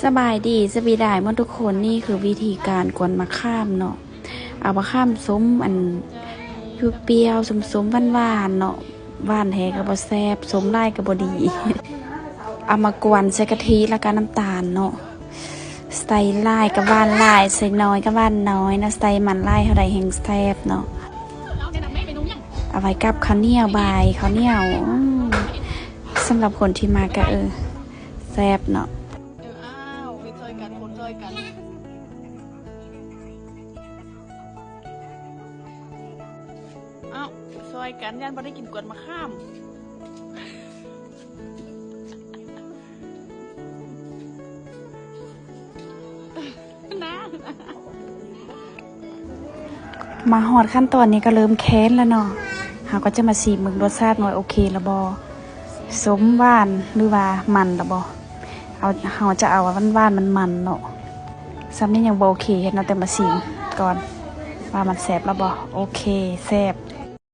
ສະບາຍດີ ສະບາຍດີໝົດທຸກຄົນ. ນີ້ຄືວິທີການກວນໝາກຂາມເນາະ. ເອົາໝາກຂາມສົ້ມ ອັນ ປຽວໆ ສົ້ມໆ ຫວານໆ ເນາະ. ຫວານແທ້ກໍບໍ່ແຊບ ສົ້ມຫຼາຍກໍບໍ່ດີ. ເອົາມາກວນໃສ່ກະທິ ແລ້ວກໍນ້ຳຕານເນາະ. ໃສ່ຫຼາຍກໍຫວານຫຼາຍ ໃສ່ນ້ອຍກໍຫວານນ້ອຍເນາະ. ໃສ່ມັນຫຼາຍເທົ່າໃດແຮ່ງແຊບເນາະ. ເອົາໄວ້ກັບເຂົ້າໜຽວ ບາຍເຂົ້າໜຽວ. ອືມ ສຳລັບຄົນທີ່ມັກກໍ ເອີ ແຊບເນາະ. ເອີ ອ້າວ ເຮັດຊ່ອຍກັນ ຄົນຊ່ອຍກັນ. ເອົ້າ ຊ່ອຍກັນ ຢ້ານບໍ່ໄດ້ກິນກວນໝາກຂາມ. ມາຮອດຂັ້ນຕອນນີ້ກໍເລີ່ມແຄ້ນແລ້ວເນາະ. ເຮົາກໍຈະມາຊີມເບິ່ງລົດຊາດວ່າໂອເຄລະບໍ່ ສົ້ມ ຫວານ ຫຼືວ່າມັນລະບໍ່. ເອົາ ເຮົາຈະເອົາຫວານໆ ມັນໆ ເນາະ. ສ່ຳນີ້ຍັງບໍ່ໂອເຄ ເຮັດເນາະ ແຕ່ມາຊີມກ່ອນວ່າມັນແຊບລະບໍ່. ໂອເຄ ແຊບ.